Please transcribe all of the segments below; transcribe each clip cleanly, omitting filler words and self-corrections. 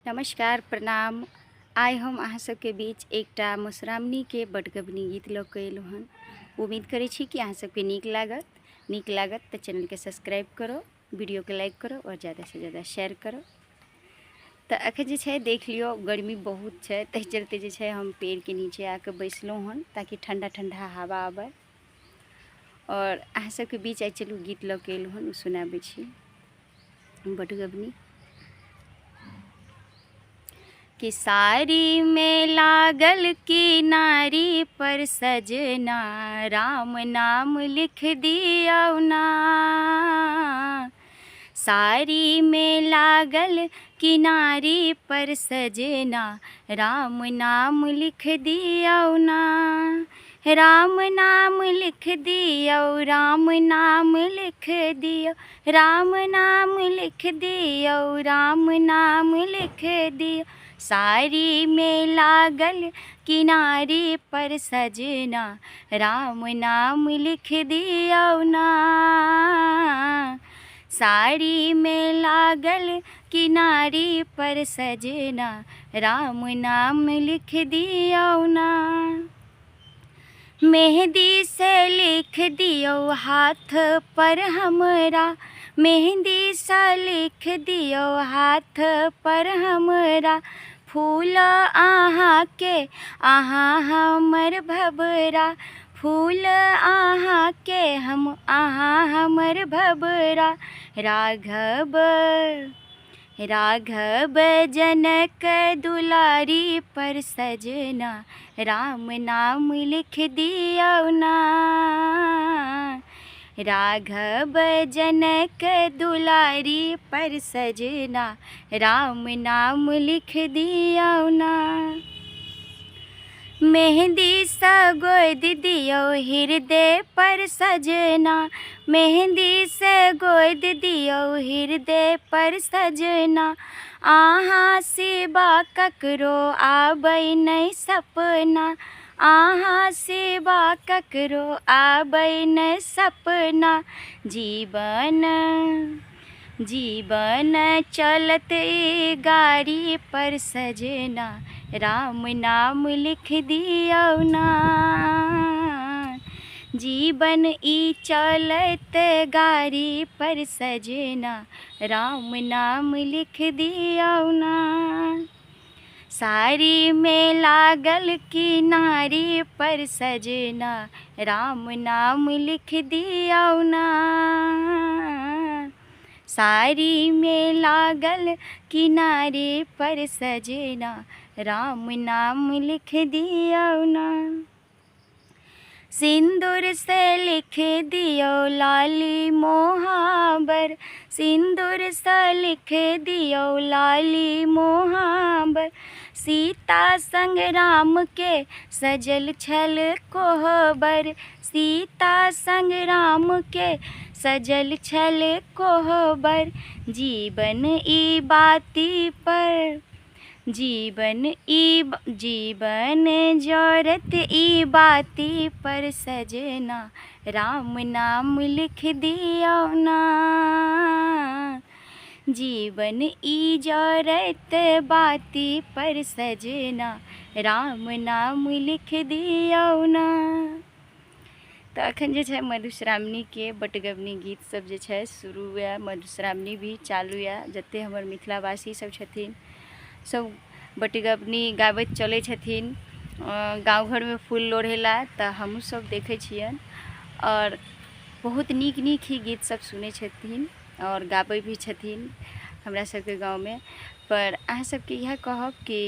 नमस्कार प्रणाम। आइ हम अहाँ सबके बीच एकटा मधुश्रावणीके बटगबनी गीत लऽ कऽ एलहुँ हन। उम्मीद करै छी कि अहाँ सबके नीक लागत। नीक लागत तऽ चैनलके सब्सक्राइब करो, वीडियोके लाइक करो आओर ज्यादासँ ज्यादा शेयर करो। तऽ एखन जे छै देख लियौ, गर्मी बहुत छै, ताहि चलते जे छै हम पेड़के नीचे आके बैसलहुँ हन ताकि ठण्डा ठण्डा हवा आबै। आओर अहाँ सबके बीच आइ चलू गीत लऽ कऽ एलहुँ हन, ओ सुनाबै छी बटगबनी। कि साड़ी में लागल किनारी पर सजना, राम नाम लिख दियौ ना। साड़ी में लागल किनारी पर सजना, राम नाम लिख दियौ ना। राम नाम लिख दियौ, राम नाम लिख दियौ, राम नाम लिख दियौ, राम नाम लिख दियौ। साड़ी में लागल किनारी पर सजना, राम नाम लिख दियौ ना। साड़ी में लागल किनारी पर सजना, राम नाम लिख दियौ ना। मेहंदी से लिख दियौ हाथ पर हमरा, मेहंदी से लिख दियौ हाथ पर हमरा। फूल अहाँके अहाँ हमर भबरा, फूल अहाँके हम अहाँ हमर भबरा। राघव राघव जनक दुलारी पर सजना, राम नाम लिख दियौ ना। राघव जनक दुलारी पर सजना, राम नाम लिख दियौ ना। मेहंदी सँ गोदि दियौ हृदय पर सजना, मेहंदी सँ गोदि दियौ हृदय पर सजना। अहाँ सिवा ककरो आबै नहि सपना, अहाँ सिवा ककरो आबै नहि सपना। जीवन जीवन चलत ई गाड़ी पर सजना, राम नाम लिख दियौ ना। जीवन ई चलत गाड़ी पर सजना, राम नाम लिख दियौ ना। साड़ी में लागल किनारी पर सजना, राम नाम लिख दियौ ना। साड़ी में लागल किनारे पर सजना, राम नाम लिख दियौ ना। सिन्दूर से लिख दियौ लाली मोहाबर, सिन्दूर से लिख दियौ लाली मोहाबर। सीता संग राम के सजल छल कोहबर, सीता संग राम के सजल छल कोहबर। जीवन ई बाती पर जीवन ई जीवन जरत ई बाती पर सजना, राम नाम लिख दियौ ना। जीवन ई जरत बाती पर सजना, राम नाम लिख दियौ ना। तऽ एखन जे छै मधुश्रावणीके बटगबनी गीत सब जे छै शुरू यऽ, मधुश्रावणी भी चालू यऽ। जते हमर मिथिलावासी सब छथिन सब बटगबनी गाबैत चलै छथिन गाँव घरमे फूल लोढ़ै लए, तऽ हमहूँ सब देखै छियनि आओर बहुत नीक नीक ही गीत सब सुनै छथिन आओर गाबै भी छथिन हमरा सबके गाँवमे। पर अहाँ सबके इएह कहब कि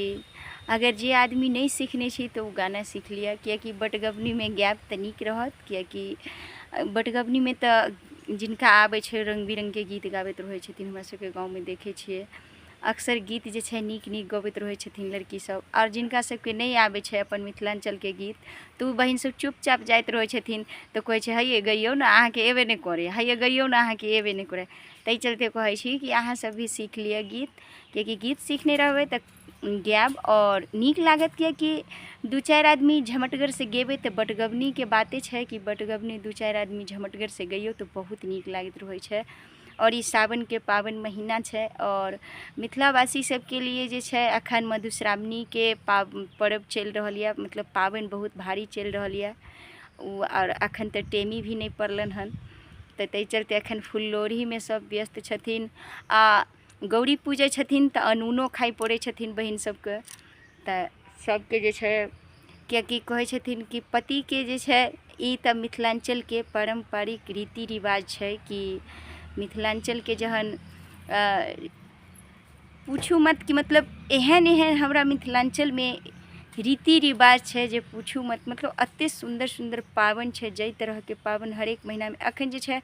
अगर जे आदमी नहि सिखने छी तऽ ओ गाना सीख लिअ, किएकि बटगबनीमे गायब तऽ नीक रहत, किएकि बटगबनीमे तऽ जिनका आबै छै रङ्ग बिरङ्गके गीत गाबैत रहै छथिन। हमरा सबके गाँवमे देखै छियै अक्सर गीत जे छै नीक नीक गबैत रहै छथिन लड़की सब। आओर जिनका सबके नहि आबै छै अपन मिथिलाञ्चलके गीत तऽ ओ बहिन सब चुपचाप जाइत रहै छथिन, तऽ कहै छै हैये गैयौ ने अहाँके एबे नहि करैए, हैये गैयौ ने अहाँके एबे नहि करैए। ताहि चलते कहै छी कि अहाँ सब भी सीख लिअ गीत, किएकि गीत सिखने रहबै तऽ गायब आओर नीक लागत, किएकि दू चारि आदमी झमटगरसँ गेबै तऽ बटगबनीके बाते छै कि बटगबनी दू चारि आदमी झमटगरसँ गैयौ तऽ बहुत नीक लागैत रहै छै। आओर ई सावनके पाबनि महिना छै आओर मिथिलावासी सबके लिए जे छै अखन मधुश्रावणीके पर्व चलि रहल यऽ मतलब पाबनि बहुत भारी चलि रहल यऽ ओ आओर अखन तऽ टेमी भी नहि पड़लनि हन तऽ ताहि चलते अखन फुललोढ़ीमे सब व्यस्त छथिन आ गौरी पूजै छथिन तऽ अनूनो खाइ पड़ै छथिन बहिन सबके तऽ सबके जे छै किएकि कहै छथिन कि पतिके जे छै ई तऽ मिथिलाञ्चलके पारम्परिक रीति रिवाज छै कि मिथिलाञ्चलके जहन पूछू मत कि मतलब एहन एहन हमरा मिथिलाञ्चलमे रीति रिवाज छै जे पूछू मत मतलब एते सुन्दर सुन्दर पाबनि छै जाहि तरहके पाबनि हरेक महिनामे अखन जे छै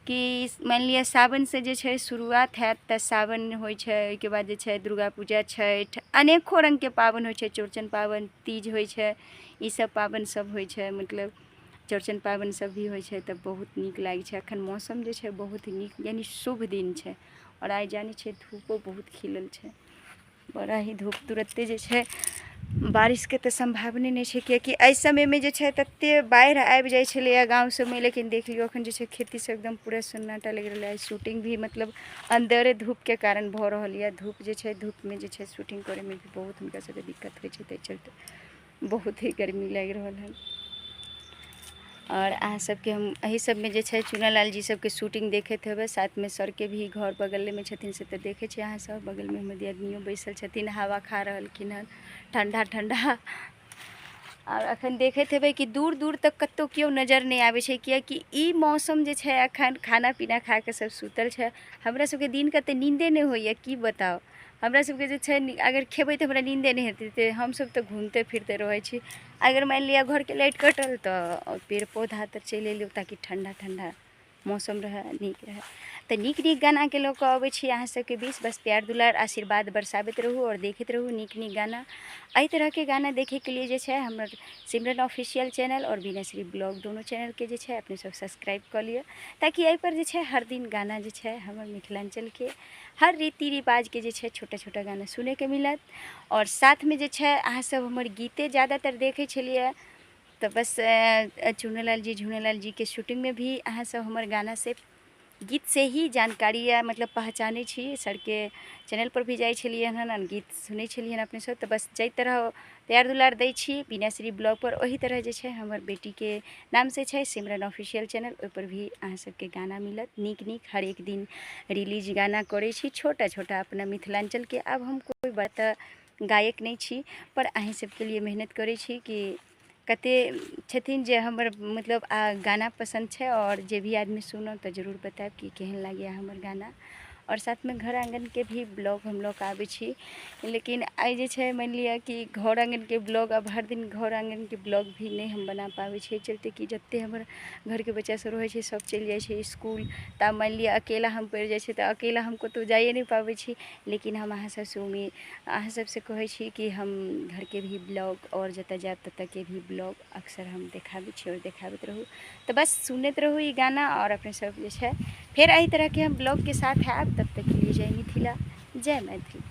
कि मानि लिअ सावनसँ जे छै शुरुआत हैत तऽ सावन होइ छै ओहिके बाद जे छै दुर्गा पूजा छठि अनेको रङ्गके पाबनि होइ छै चौरचन पाबनि तीज होइ छै ई सब पाबनि सब होइ छै मतलब चौरचन पाबनि सब भी होइ छै तऽ बहुत नीक लागै छै अखन मौसम जे छै बहुत नीक यानि शुभ दिन छै आओर आइ जानै छियै धूपो बहुत खिलल छै बड़ा ही धूप तुरत्ते जे छै बारिशके तऽ सम्भावने नहि छै किएकि एहि समयमे जे छै तते बाढ़ि आबि जाइ छलैए गाँव सबमे लेकिन देख लियौ अखन जे छै खेती सब एकदम पूरा सन्नाटा लागि रहलै शूटिंग भी मतलब अन्दरे धूपके कारण भऽ रहल यऽ धूप जे छै धूपमे जे छै शूटिंग करैमे भी बहुत हुनका सबके दिक्कत होइ छै ताहि चलते बहुत ही गर्मी लागि रहल हन आओर अहाँ सबके हम एहि सबमे जे छै चुनालाल जी सबके शूटिंग देखैत हेबै साथमे सरके भी घर बगलेमे छथिन से तऽ देखै छियै अहाँ सब बगलमे हमर दियादनियो बैसल छथिन हवा खा रहलखिन हन ठण्डा ठण्डा आओर अखन देखैत हेबै कि दूर दूर तक कतौ केओ नजर नहि आबै छै किएकि ई मौसम जे छै अखन खाना पीना खा कऽ सब सुतल छै हमरा सबके दिनके तऽ नीन्दे नहि होइए की बताउ हमरा सबके जे छै अगर खेबै तऽ हमरा नीन्दे नहि हेतै तऽ हमसब तऽ घूमते फिरते रहै छी अगर मानि लिअ घरके लाइट कटल तऽ पेड़ पौधा तर चलि एलहुँ ताकि ठण्डा ठण्डा मौसम रहै नीक रहै तऽ नीक नीक गानाके लऽ कऽ अबै छी अहाँ सबके बीच बस प्यार दुलार आशीर्वाद बरसाबैत रहू आओर देखैत रहू नीक नीक गाना एहि तरहके गाना देखैके लिए जे छै हमर सिमरन ऑफिशियल चैनल आओर बीनाश्री ब्लॉग दुनू चैनलके जे छै अपने सब सब्सक्राइब कऽ लिअ ताकि एहिपर जे छै हर दिन गाना जे छै हमर मिथिलाञ्चलके हर रीति रिवाजके जे छै छोटा छोटा गाना सुनैके मिलत आओर साथमे जे छै अहाँ सब हमर गीते जादातर देखै छलियै तऽ बस चुनेलाल जी झुनेलाल जीके शूटिंगमे भी अहाँ सब हमर गाना से गीत से ही जानकारी या मतलब पहचानै छी सरके चैनल पर भी जाइ छलियै हन गीत सुनै छलियै हन अपने सब तऽ बस जाहि तरह प्यार दुलार दै छी बीनाश्री ब्लॉग पर ओहि तरह जे छै हमर बेटीके नामसँ छै सिमरन ऑफिशियल चैनल ओहिपर भी अहाँ सबके गाना मिलत नीक नीक हरेक दिन रिलीज गाना करै छी छोटा छोटा अपना मिथिलाञ्चलके आब हम कोइ बड़का गायक नहि छी पर अहीं सबके लिए मेहनत करै छी कि कते छथिन जे हमर मतलब गाना पसन्द छै आओर जे भी आदमी सुनब तऽ जरूर बतायब कि केहन लागैए हमर गाना आओर साथमे घर आङ्गनके भी ब्लॉग हम लऽ कऽ आबै छी लेकिन आइ जे छै मानि लिअ कि घर आङ्गनके ब्लॉग आब हर दिन घर आङ्गनके ब्लॉग भी नहि हम बना पाबै छी एहि चलते कि जते हमर घरके बच्चा सब रहै छै सब चलि जाइ छै इसकुल तऽ आब मानि लिअ अकेला हम पड़ि जाइ छी तऽ अकेला हम कतहु जाइए नहि पाबै छी लेकिन हम अहाँ सबसँ उम्मीद अहाँ सबसँ कहै छी कि हम घरके भी ब्लॉग आओर जतऽ जायब ततऽके भी ब्लॉग अक्सर हम देखाबै छी आओर देखाबैत रहू तऽ बस सुनैत रहू ई गाना आओर अपने सब जे छै फेर एहि तरहके हम ब्लॉगके साथ आयब तब तकके लिए जय मिथिला जय मैथिली।